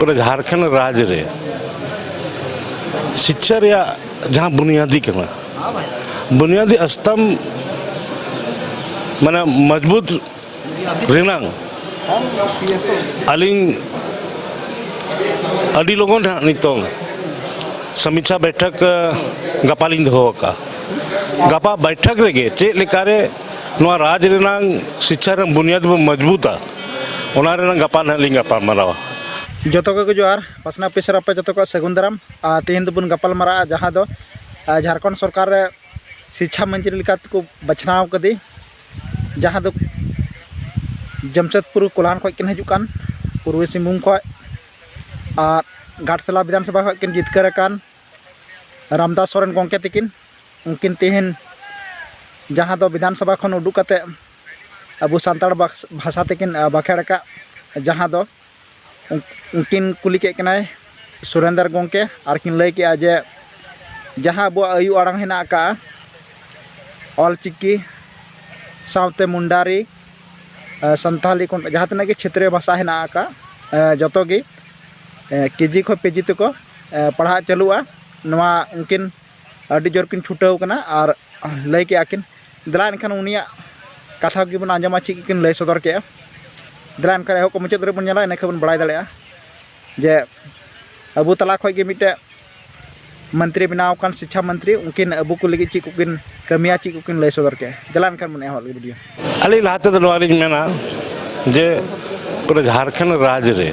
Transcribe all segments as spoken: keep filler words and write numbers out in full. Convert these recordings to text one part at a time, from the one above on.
ᱯᱩᱨᱟᱹ ᱡᱷᱟᱲᱠᱷᱚᱸᱰ ᱨᱟᱡᱽ ᱨᱮ ᱥᱤᱪᱪᱷᱟ ᱨᱮᱭᱟᱜ ᱡᱟᱦᱟᱸ ᱵᱩᱱᱤᱭᱟᱫᱤ ᱠᱟᱱᱟ, ᱵᱩᱱᱤᱭᱟᱫᱤ ᱟᱥᱛᱟᱢ ᱢᱟᱱᱮ ᱢᱚᱡᱽᱵᱩᱛ ᱨᱮᱱᱟᱝ ᱟᱹᱞᱤᱧ ᱟᱹᱰᱤ ᱞᱚᱜᱚᱱ ᱦᱟᱸᱜ ᱱᱤᱛᱚᱝ ᱥᱚᱢᱤᱪᱪᱷᱟ ᱵᱮᱴᱷᱚᱠ, ᱮ, ᱜᱟᱯᱟ ᱞᱤᱧ ᱫᱚᱦᱚ ᱟᱠᱟᱫᱼᱟ᱾ ᱜᱟᱯᱟ ᱵᱮᱴᱷᱚᱠ ᱨᱮᱜᱮ ᱪᱮᱫ ᱞᱮᱠᱟᱨᱮ ᱱᱚᱣᱟ ᱨᱟᱡᱽ ᱨᱮᱱᱟᱝ ᱥᱤᱪᱪᱷᱟ ᱨᱮᱱᱟᱜ ᱵᱩᱱᱤᱭᱟᱫ ᱵᱚ ᱢᱚᱡᱽᱵᱩᱛᱟ, ᱚᱱᱟ ᱨᱮᱱᱟᱜ ᱜᱟᱯᱟ ᱱᱟᱦᱟᱜ ᱞᱤᱧ ᱜᱟᱯᱟᱞ ᱢᱟᱨᱟᱣᱟ᱾ ᱡᱚᱛᱚ ᱠᱚᱜᱮ ᱡᱚᱦᱟᱨ, ᱯᱟᱥᱱᱟ ᱚᱯᱷᱤᱥ ᱨᱮ ᱟᱯᱮ ᱡᱚᱛᱚ ᱠᱚᱣᱟᱜ ᱥᱟᱹᱜᱩᱱ ᱫᱟᱨᱟᱢ᱾ ᱟᱨ ᱛᱮᱦᱮᱧ ᱫᱚᱵᱚᱱ ᱜᱟᱯᱟᱞ ᱢᱟᱨᱟᱜᱼᱟ, ᱡᱟᱦᱟᱸ ᱫᱚ, ᱟᱨ, ᱡᱷᱟᱲᱠᱷᱚᱸᱰ ᱥᱚᱨᱠᱟᱨ ᱨᱮ ᱥᱤᱪᱪᱷᱟ ᱢᱚᱱᱛᱨᱤ ᱞᱮᱠᱟ ᱛᱮᱠᱚ ᱵᱟᱪᱷᱱᱟᱣ ᱠᱟᱫᱮ, ᱡᱟᱦᱟᱸ ᱫᱚ ᱡᱟᱢᱥᱮᱫᱽᱯᱩᱨ ᱠᱳᱞᱦᱟᱱ ᱠᱷᱚᱱ ᱠᱤᱱ ᱦᱤᱡᱩᱜ ᱠᱟᱱ, ᱯᱩᱨᱵᱤ ᱥᱤᱝᱵᱷᱩᱢ ᱠᱷᱚᱱ, ᱟᱨ ᱜᱷᱟᱴᱥᱤᱞᱟ ᱵᱤᱫᱷᱟᱱ ᱥᱚᱵᱷᱟ ᱠᱷᱚᱱ ᱠᱤᱱ ᱡᱤᱛᱠᱟᱹᱨ ᱟᱠᱟᱱ ᱨᱟᱢᱫᱟᱥ ᱥᱚᱨᱮᱱ ᱜᱚᱢᱠᱮ ᱛᱟᱹᱠᱤᱱ᱾ ᱩᱱᱠᱤᱱ ᱛᱮᱦᱮᱧ ᱡᱟᱦᱟᱸ ᱫᱚ ᱵᱤᱫᱷᱟᱱ ᱥᱚᱵᱷᱟ ᱠᱷᱚᱱ ᱩᱰᱩᱠ ᱠᱟᱛᱮ ᱟᱵᱚ ᱥᱟᱱᱛᱟᱲ ᱵᱷᱟᱥ-, ᱵᱷᱟᱥᱟ ᱛᱮᱠᱤᱱ, ᱟ, ᱵᱟᱠᱷᱮᱲ ᱟᱠᱟᱫ, ᱡᱟᱦᱟᱸ ᱫᱚ ᱩᱱ-, ᱩᱱᱠᱤᱱ ᱠᱩᱞᱤ ᱠᱮᱫ ᱠᱤᱱᱟᱭ ᱥᱩᱨᱮᱱᱫᱨ ᱜᱚᱢᱠᱮ, ᱟᱨ ᱠᱤᱱ ᱞᱟᱹᱭ ᱠᱮᱫᱼᱟ ᱡᱮ ᱡᱟᱦᱟᱸ ᱟᱵᱚᱣᱟᱜ ᱟᱭᱳ ᱟᱲᱟᱝ ᱦᱮᱱᱟᱜ ᱟᱠᱟᱫᱼᱟ, ᱚᱞ ᱪᱤᱠᱤ ᱥᱟᱶᱛᱮ ᱢᱩᱱᱰᱟᱨᱤ, ᱮ, ᱥᱟᱱᱛᱟᱞᱤ ᱠᱚ, ᱡᱟᱦᱟᱸ ᱛᱤᱱᱟᱹᱜ ᱜᱮ ᱪᱷᱮᱛᱨᱤᱭᱚ ᱵᱷᱟᱥᱟ ᱦᱮᱱᱟᱜ ᱟᱠᱟᱫ, ᱮ, ᱡᱚᱛᱚ ᱜᱮ, ᱮ, ᱠᱮᱡᱤ ᱠᱷᱚᱱ ᱯᱤᱡᱤ ᱛᱮᱠᱚ, ᱮ, ᱯᱟᱲᱦᱟᱜ ᱪᱟᱹᱞᱩᱜᱼᱟ᱾ ᱱᱚᱣᱟ ᱩᱱᱠᱤᱱ ᱟᱹᱰᱤ ᱡᱳᱨ ᱠᱤᱱ ᱪᱷᱩᱴᱟᱹᱣ ᱠᱟᱱᱟ ᱟᱨ ᱞᱟᱹᱭ ᱠᱮᱜᱼᱟ ᱠᱤᱱ᱾ ᱫᱮᱞᱟ ᱮᱱᱠᱷᱟᱱ ᱩᱱᱤᱭᱟᱜ ᱠᱟᱛᱷᱟ ᱜᱮᱵᱚᱱ ᱟᱸᱡᱚᱢᱟ, ᱪᱮᱫ ᱠᱤᱱ ᱞᱟᱹᱭ ᱥᱚᱫᱚᱨ ᱠᱮᱜᱼᱟ᱾ ᱫᱮᱞᱟ ᱮᱱᱠᱷᱟᱱ ᱮᱦᱚᱵ ᱠᱷᱚᱱ ᱢᱩᱪᱟᱹᱫ ᱫᱷᱟᱹᱨᱤᱡ ᱵᱚᱱ ᱧᱮᱞᱟ, ᱤᱱᱟᱹ ᱠᱷᱟᱱ ᱵᱚᱱ ᱵᱟᱲᱟᱭ ᱫᱟᱲᱮᱭᱟᱜᱼᱟ ᱡᱮ ᱟᱵᱚ ᱛᱟᱞᱟ ᱠᱷᱚᱱ ᱜᱮ ᱢᱤᱫᱴᱮᱡ ᱢᱚᱱᱛᱨᱤ ᱵᱮᱱᱟᱣ ᱟᱠᱟᱱ, ᱥᱤᱪᱪᱷᱟ ᱢᱚᱱᱛᱨᱤ, ᱩᱱᱠᱤᱱ ᱟᱵᱚ ᱠᱚ ᱞᱟᱹᱜᱤᱫ ᱪᱮᱫ ᱠᱚᱠᱤᱱ ᱠᱟᱹᱢᱤᱭᱟ, ᱪᱮᱫ ᱠᱚᱠᱤᱱ ᱞᱟᱹᱭ ᱥᱚᱫᱚᱨ ᱠᱮᱜᱼᱟ᱾ ᱫᱮᱞᱟ ᱮᱱᱠᱷᱟᱱ ᱵᱚᱱ ᱮᱦᱚᱵ ᱞᱮᱜᱮ ᱵᱷᱤᱰᱤᱭᱳ᱾ ᱟᱹᱞᱤᱧ ᱞᱟᱦᱟ ᱛᱮᱫᱚ ᱱᱚᱣᱟ ᱞᱤᱧ ᱢᱮᱱᱟ ᱡᱮ ᱯᱩᱨᱟᱹ ᱡᱷᱟᱲᱠᱷᱚᱸᱰ ᱨᱟᱡᱽ ᱨᱮ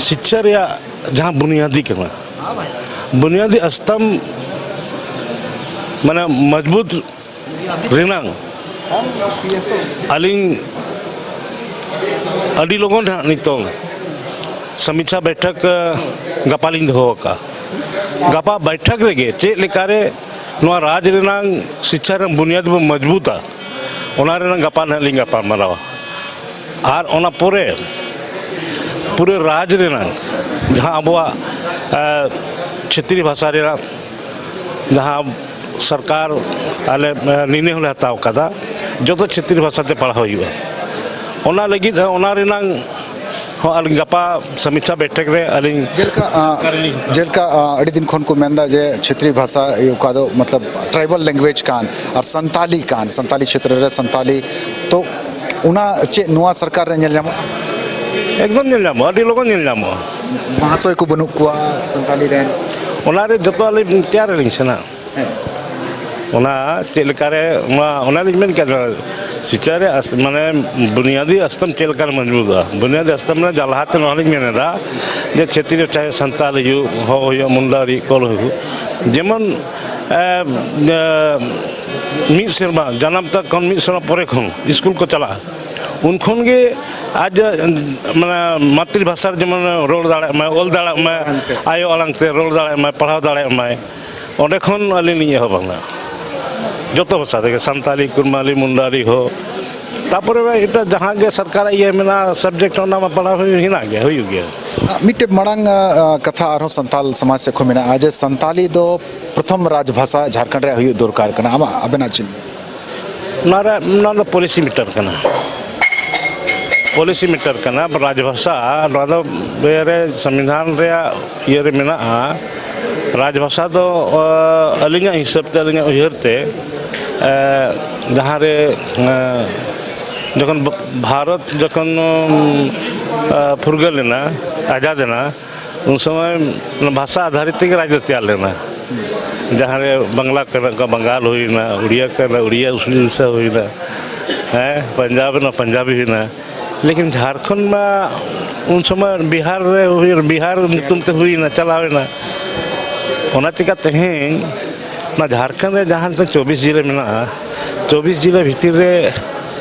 ᱥᱤᱪᱪᱷᱟ ᱨᱮᱭᱟᱜ ᱡᱟᱦᱟᱸ ᱵᱩᱱᱤᱭᱟᱫᱤ ᱠᱟᱱᱟ, ᱵᱩᱱᱤᱭᱟᱫᱤ ᱟᱥᱛᱟᱢ ᱢᱟᱱᱮ ᱢᱚᱡᱽᱵᱩᱛ ᱨᱮᱱᱟᱝ ᱟᱹᱞᱤᱧ ᱟᱹᱰᱤ ᱞᱚᱜᱚᱱ ᱦᱟᱸᱜ ᱱᱤᱛᱚᱝ ᱥᱚᱢᱤᱪᱪᱷᱟ ᱵᱮᱴᱷᱚᱠ, ᱮ, ᱜᱟᱯᱟ ᱞᱤᱧ ᱫᱚᱦᱚ ᱟᱠᱟᱫᱼᱟ᱾ ᱜᱟᱯᱟ ᱵᱮᱴᱷᱚᱠ ᱨᱮᱜᱮ ᱪᱮᱫ ᱞᱮᱠᱟᱨᱮ ᱱᱚᱣᱟ ᱨᱟᱡᱽ ᱨᱮᱱᱟᱝ ᱥᱤᱪᱪᱷᱟ ᱨᱮᱱᱟᱜ ᱵᱩᱱᱤᱭᱟᱫ ᱵᱚ ᱢᱚᱡᱽᱵᱩᱛᱟ, ᱚᱱᱟ ᱨᱮᱱᱟᱜ ᱜᱟᱯᱟ ᱱᱟᱦᱟᱜ ᱞᱤᱧ ᱜᱟᱯᱟᱞ ᱢᱟᱨᱟᱣᱟ᱾ ᱟᱨ ᱚᱱᱟ ᱯᱚᱨᱮ ᱯᱩᱨᱟᱹ ᱨᱟᱡᱽ ᱨᱮᱱᱟᱜ ᱡᱟᱦᱟᱸ ᱟᱵᱚᱣᱟᱜ, ᱮ, ᱪᱷᱟᱹᱛᱨᱤ ᱵᱷᱟᱥᱟ ᱨᱮᱱᱟᱜ ᱡᱟᱦᱟᱸ ᱥᱚᱨᱠᱟᱨ ᱟᱞᱮ, ᱮ, ᱱᱤᱨᱱᱚᱭ ᱦᱚᱸᱞᱮ ᱦᱟᱛᱟᱣ ᱠᱟᱫᱟ, ᱡᱚᱛᱚ ᱪᱷᱟᱹᱛᱨᱤ ᱵᱷᱟᱥᱟ ᱛᱮ ᱯᱟᱲᱦᱟᱣ ᱦᱩᱭᱩᱜᱼᱟ᱾ ᱚᱱᱟ ᱞᱟᱹᱜᱤᱫ, ᱮ, ᱚᱱᱟ ᱨᱮᱱᱟᱝ ᱟᱹᱞᱤᱧ ᱜᱟᱯᱟ ᱥᱚᱢᱤᱠᱷᱟ ᱵᱮᱴᱷᱚᱠ ᱨᱮ ᱟᱹᱞᱤᱧ ᱡᱮᱞᱮᱠᱟ, ᱟ, ᱠᱟᱨᱞᱤᱧ ᱡᱮᱞᱮᱠᱟ, ᱟ, ᱟᱹᱰᱤ ᱫᱤᱱ ᱠᱷᱚᱱ ᱠᱚ ᱢᱮᱱᱫᱟ ᱡᱮ ᱪᱷᱟᱹᱛᱨᱤ ᱵᱷᱟᱥᱟ, ᱚᱠᱟ ᱫᱚ ᱢᱚᱛᱞᱚᱵ ᱴᱨᱟᱭᱵᱟᱞ ᱞᱮᱝᱜᱩᱭᱮᱡᱽ ᱠᱟᱱ ᱟᱨ ᱥᱟᱱᱛᱟᱞᱤ ᱠᱟᱱ, ᱥᱟᱱᱛᱟᱞᱤ ᱪᱷᱮᱛᱨᱚ ᱨᱮ ᱥᱟᱱᱛᱟᱞᱤ, ᱛᱚ ᱚᱱᱟ ᱪᱮᱫ ᱱᱚᱣᱟ ᱥᱚᱨᱠᱟᱨ ᱨᱮ ᱧᱮᱞ ᱧᱟᱢᱚᱜᱼᱟ? ᱮᱠᱫᱚᱢ ᱧᱮᱞ ᱧᱟᱢᱚᱜᱼᱟ, ᱟᱹᱰᱤ ᱞᱚᱜᱚᱱ ᱧᱮᱞ ᱧᱟᱢᱚᱜᱼᱟ᱾ ᱢᱟᱦᱟᱥᱚᱭ ᱠᱚ ᱵᱟᱹᱱᱩᱜ ᱠᱚᱣᱟ ᱥᱟᱱᱛᱟᱞᱤ ᱨᱮᱱ? ᱚᱱᱟᱨᱮ ᱡᱚᱛᱚ ᱟᱹᱞᱤᱧ ᱛᱮᱭᱟᱨ ᱟᱹᱞᱤᱧ ᱥᱮᱱᱟ᱾ ᱦᱮᱸ᱾ ᱚᱱᱟ ᱪᱮᱫ ᱞᱮᱠᱟᱨᱮ, ᱚᱱᱟ, ᱚᱱᱟ ᱞᱤᱧ ᱢᱮᱱ ᱠᱮᱫ, ᱥᱤᱪᱪᱟ ᱨᱮ ᱟᱥ-, ᱢᱟᱱᱮ ᱵᱩᱱᱤᱭᱟᱫᱤ ᱟᱥᱛᱚᱢ ᱪᱮᱫ ᱞᱮᱠᱟᱨᱮ ᱢᱚᱡᱽᱵᱩᱛᱚᱜᱼᱟ? ᱵᱩᱱᱤᱭᱟᱫᱤ ᱟᱥᱛᱚᱢ ᱨᱮ ᱡᱟᱦᱟᱸ ᱞᱟᱦᱟᱛᱮ ᱱᱚᱣᱟ ᱞᱤᱧ ᱢᱮᱱ ᱮᱫᱟ ᱡᱮ ᱪᱷᱟᱹᱛᱨᱤ ᱪᱟᱦᱮ ᱥᱟᱱᱛᱟᱞ ᱦᱩᱭᱩᱜ, ᱦᱚ ᱦᱩᱭᱩᱜ, ᱢᱩᱱᱰᱟᱨᱤ, ᱠᱚᱞ ᱦᱩᱭᱩᱜ, ᱡᱮᱢᱚᱱ, ᱮ, ᱮ, ᱢᱤᱫ ᱥᱮᱨᱢᱟ ᱡᱟᱱᱟᱢ ᱛᱟᱠ ᱠᱷᱚᱱ ᱢᱤᱫ ᱥᱮᱨᱢᱟ ᱯᱚᱨᱮ ᱠᱷᱚᱱ ᱥᱠᱩᱞ ᱠᱚ ᱪᱟᱞᱟᱜᱼᱟ, ᱩᱱ ᱠᱷᱚᱱ ᱜᱮ ᱟᱡ, ᱢᱟᱱᱮ, ᱢᱟᱛᱨᱤ ᱵᱷᱟᱥᱟ ᱨᱮ ᱡᱮᱢᱚᱱ ᱨᱚᱲ ᱫᱟᱲᱮᱭᱟᱜ ᱢᱟᱭ, ᱚᱞ ᱫᱟᱲᱮᱭᱟᱜ ᱢᱟᱭ, ᱟᱲᱟᱝ ᱛᱮ᱾ ᱟᱭᱳ ᱟᱲᱟᱝ ᱛᱮ ᱨᱚᱲ ᱫᱟᱲᱮᱭᱟᱜ ᱢᱟᱭ, ᱯᱟᱲᱦᱟᱣ ᱫᱟᱲᱮᱭᱟᱜ ᱢᱟᱭ, ᱚᱸᱰᱮ ᱠᱷᱚᱱ ᱟᱹᱞᱤᱧ ᱞᱤᱧ ᱮᱦᱚᱵᱟ ᱦᱩᱱᱟᱹᱝ᱾ ᱡᱚᱛᱚ ᱵᱷᱟᱥᱟ ᱛᱮᱜᱮ, ᱥᱟᱱᱛᱟᱞᱤ, ᱠᱩᱲᱢᱟᱞᱤ, ᱢᱩᱱᱰᱟᱨᱤ ᱦᱚᱸ, ᱛᱟᱯᱚᱨᱮ ᱮᱴᱟᱜ ᱡᱟᱦᱟᱸ ᱜᱮ ᱥᱚᱨᱠᱟᱨᱟᱜ ᱤᱭᱟᱹ ᱢᱮᱱᱟᱜᱼᱟ, ᱥᱟᱵᱡᱮᱠᱴ, ᱚᱱᱟ ᱢᱟ ᱯᱟᱲᱦᱟᱣ ᱦᱩᱭ, ᱦᱮᱱᱟᱜ ᱜᱮᱭᱟ, ᱦᱩᱭᱩᱜ ᱜᱮᱭᱟ᱾ ᱢᱤᱫᱴᱮᱡ ᱢᱟᱲᱟᱝ, ᱟ, ᱟ, ᱠᱟᱛᱷᱟ ᱟᱨᱦᱚᱸ ᱥᱟᱱᱛᱟᱞ ᱥᱚᱢᱟᱡᱽ ᱥᱮᱫ ᱠᱷᱚᱱ ᱢᱮᱱᱟᱜᱼᱟ ᱡᱮ ᱥᱟᱱᱛᱟᱞᱤ ᱫᱚ ᱯᱨᱚᱛᱷᱚᱢ ᱨᱟᱡᱽ ᱵᱷᱟᱥᱟ ᱡᱷᱟᱲᱠᱷᱚᱸᱰ ᱨᱮᱭᱟᱜ ᱦᱩᱭᱩᱜ ᱫᱚᱨᱠᱟᱨ ᱠᱟᱱᱟ᱾ ᱟᱢᱟᱜ, ᱟᱵᱮᱱᱟᱜ ᱪᱮᱫ? ᱱᱚᱣᱟ ᱨᱮ, ᱱᱚᱣᱟ ᱫᱚ ᱯᱚᱞᱤᱥᱤ ᱢᱮᱴᱟᱨ ᱠᱟᱱᱟ, ᱯᱚᱞᱤᱥᱤ ᱢᱮᱴᱟᱨ ᱠᱟᱱᱟ᱾ ᱨᱟᱡᱽ ᱵᱷᱟᱥᱟ, ᱱᱚᱣᱟ ᱫᱚ ᱤᱭᱟᱹ ᱨᱮ, ᱥᱚᱝᱵᱤᱫᱷᱟᱱ ᱨᱮᱭᱟᱜ ᱤᱭᱟᱹ ᱨᱮ ᱢᱮᱱᱟᱜᱼᱟ, ᱨᱟᱡᱽ ᱵᱷᱟᱥᱟ ᱫᱚ, ᱚ, ᱟᱹᱞᱤᱧᱟᱜ ᱦᱤᱥᱟᱹᱵ ᱛᱮ, ᱟᱹᱞᱤᱧᱟᱜ ᱩᱭᱦᱟᱹᱨ ᱛᱮ, ᱮ, ᱡᱟᱦᱟᱸ ᱨᱮ, ᱮ, ᱡᱚᱠᱷᱚᱱ ᱵᱷᱟ-, ᱵᱷᱟᱨᱚᱛ ᱡᱚᱠᱷᱚᱱ, ᱩᱢ, ᱮ, ᱯᱷᱩᱨᱜᱟᱹᱞ ᱮᱱᱟ, ᱟᱡᱟᱫ ᱮᱱᱟ, ᱩᱱ ᱥᱚᱢᱚᱭ ᱚᱱᱟ ᱵᱷᱟᱥᱟ ᱟᱫᱷᱟᱨᱤᱛ ᱛᱮᱜᱮ ᱨᱟᱡᱽ ᱫᱚ ᱛᱮᱭᱟᱨ ᱞᱮᱱᱟ᱾ ᱡᱟᱦᱟᱸ ᱨᱮ ᱵᱟᱝᱞᱟ ᱠᱟᱱᱟ ᱠᱚ, ᱵᱟᱝᱜᱟᱞ ᱦᱩᱭᱱᱟ, ᱩᱲᱤᱭᱟ ᱠᱟᱱᱟ, ᱩᱲᱤᱭᱟ, ᱩᱲᱤᱥᱥᱟ ᱦᱩᱭᱱᱟ, ᱦᱮᱸ, ᱯᱟᱧᱡᱟᱵᱽ ᱨᱮᱱᱟᱜ ᱯᱟᱧᱡᱟᱵᱤ ᱦᱩᱭᱱᱟ᱾ ᱞᱮᱠᱤᱱ ᱡᱷᱟᱲᱠᱷᱚᱸᱰ ᱢᱟ ᱩᱱ ᱥᱚᱢᱚᱭ ᱵᱤᱦᱟᱨ ᱨᱮ ᱦᱩᱭ, ᱵᱤᱦᱟᱨ ᱧᱩᱛᱩᱢ ᱛᱮ ᱦᱩᱭᱱᱟ, ᱪᱟᱞᱟᱣᱮᱱᱟ᱾ ᱚᱱᱟ ᱪᱤᱠᱟ ᱛᱮᱦᱮᱧ ᱚᱱᱟ ᱡᱷᱟᱲᱠᱷᱚᱸᱰ ᱨᱮ ᱡᱟᱦᱟᱸ ᱱᱤᱛᱚᱜ ᱪᱚᱵᱵᱤᱥ ᱡᱤᱞᱟᱹ ᱢᱮᱱᱟᱜᱼᱟ, ᱪᱚᱵᱵᱤᱥ ᱡᱤᱞᱟᱹ ᱵᱷᱤᱛᱤᱨ ᱨᱮ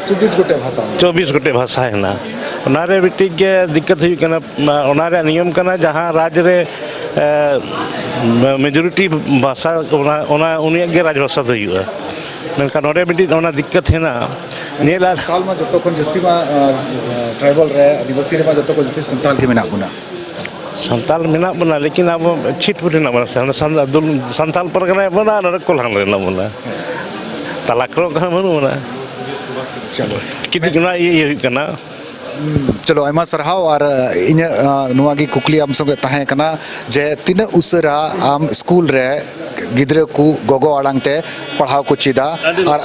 ᱪᱚᱵᱵᱤᱥ ᱜᱚᱴᱮᱡ ᱵᱷᱟᱥᱟ ᱢᱮᱱᱟᱜᱼᱟ᱾ ᱪᱚᱵᱵᱤᱥ ᱜᱚᱴᱮᱡ ᱵᱷᱟᱥᱟ ᱦᱮᱱᱟᱜᱼᱟ᱾ ᱚᱱᱟᱨᱮ ᱢᱤᱫᱴᱤᱡ ᱜᱮ ᱫᱤᱠᱠᱟᱛ ᱦᱩᱭᱩᱜ ᱠᱟᱱᱟ, ᱚᱱᱟ ᱨᱮᱭᱟᱜ ᱱᱤᱭᱚᱢ ᱠᱟᱱᱟ, ᱡᱟᱦᱟᱸ ᱨᱟᱡᱽ ᱨᱮ, ᱮ, ᱢᱮᱡᱚᱨᱤᱴᱤ ᱵᱷᱟᱥᱟ, ᱚᱱᱟ, ᱚᱱᱟ, ᱩᱱᱤᱭᱟᱜ ᱜᱮ ᱨᱟᱡᱽ ᱵᱷᱟᱥᱟ ᱫᱚ ᱦᱩᱭᱩᱜᱼᱟ᱾ ᱢᱮᱱᱠᱷᱟᱱ ᱱᱚᱰᱮ ᱢᱤᱫᱴᱤᱡ ᱚᱱᱟ ᱫᱤᱠᱠᱟᱛ ᱦᱮᱱᱟᱜᱼᱟ᱾ ᱧᱮᱞ ᱟᱨ ᱥᱟᱱᱛᱟᱞ ᱢᱟ ᱡᱚᱛᱚ ᱠᱷᱚᱱ ᱡᱟᱹᱥᱛᱤ ᱢᱟ, ᱮ, ᱮ, ᱴᱨᱟᱭᱵᱟᱞ ᱨᱮ, ᱟᱹᱫᱤᱵᱟᱹᱥᱤ ᱨᱮᱢᱟ ᱡᱚᱛᱚ ᱠᱷᱚᱱ ᱡᱟᱹᱥᱛᱤ ᱥᱟᱱᱛᱟᱞ ᱜᱮ ᱢᱮᱱᱟᱜ ᱵᱚᱱᱟ᱾ ᱥᱟᱱᱛᱟᱞ ᱢᱮᱱᱟᱜ ᱵᱚᱱᱟ, ᱞᱮᱠᱤᱱ ᱟᱵᱚ ᱪᱷᱤᱴ ᱯᱷᱩᱴ ᱦᱮᱱᱟᱜ ᱵᱚᱱᱟ᱾ ᱥᱟᱱ-, ᱥᱟᱱ-, ᱫᱩᱞ-, ᱥᱟᱱᱛᱟᱞ ᱯᱟᱨᱜᱟᱱᱟ ᱦᱮᱱᱟᱜ ᱵᱚᱱᱟ, ᱟᱨ ᱱᱚᱰᱮ ᱠᱚᱞᱦᱟᱱ ᱨᱮ ᱦᱮᱱᱟᱜ ᱵᱚᱱᱟ᱾ ᱛᱟᱞᱟ ᱠᱚᱨᱮ ᱚᱠᱟ ᱦᱚᱸ ᱵᱟᱹᱱᱩᱜ ᱵᱚᱱᱟ᱾ ᱪᱚᱞᱚ᱾ ᱠᱟᱹᱴᱤᱡ ᱚᱱᱟ ᱤᱭᱟᱹ, ᱤᱭᱟᱹ ᱦᱩᱭᱩᱜ ᱠᱟᱱᱟ᱾ ᱪᱚᱞᱚ, ᱟᱭᱢᱟ ᱥᱟᱨᱦᱟᱣ᱾ ᱟᱨ ᱤᱧᱟᱹᱜ ᱱᱚᱣᱟ ᱜᱮ ᱠᱩᱠᱞᱤ ᱟᱢ ᱥᱚᱸᱜᱮ ᱛᱟᱦᱮᱸ ᱠᱟᱱᱟ ᱡᱮ ᱛᱤᱱᱟᱹᱜ ᱩᱥᱟᱹᱨᱟ ᱟᱢ ᱥᱠᱩᱞ ᱨᱮ ᱜᱤᱫᱽᱨᱟᱹ ᱠᱚ ᱜᱚᱜᱚ ᱟᱲᱟᱝ ᱛᱮ ᱯᱟᱲᱦᱟᱣ ᱠᱚ ᱪᱮᱫᱟ? ᱟᱨ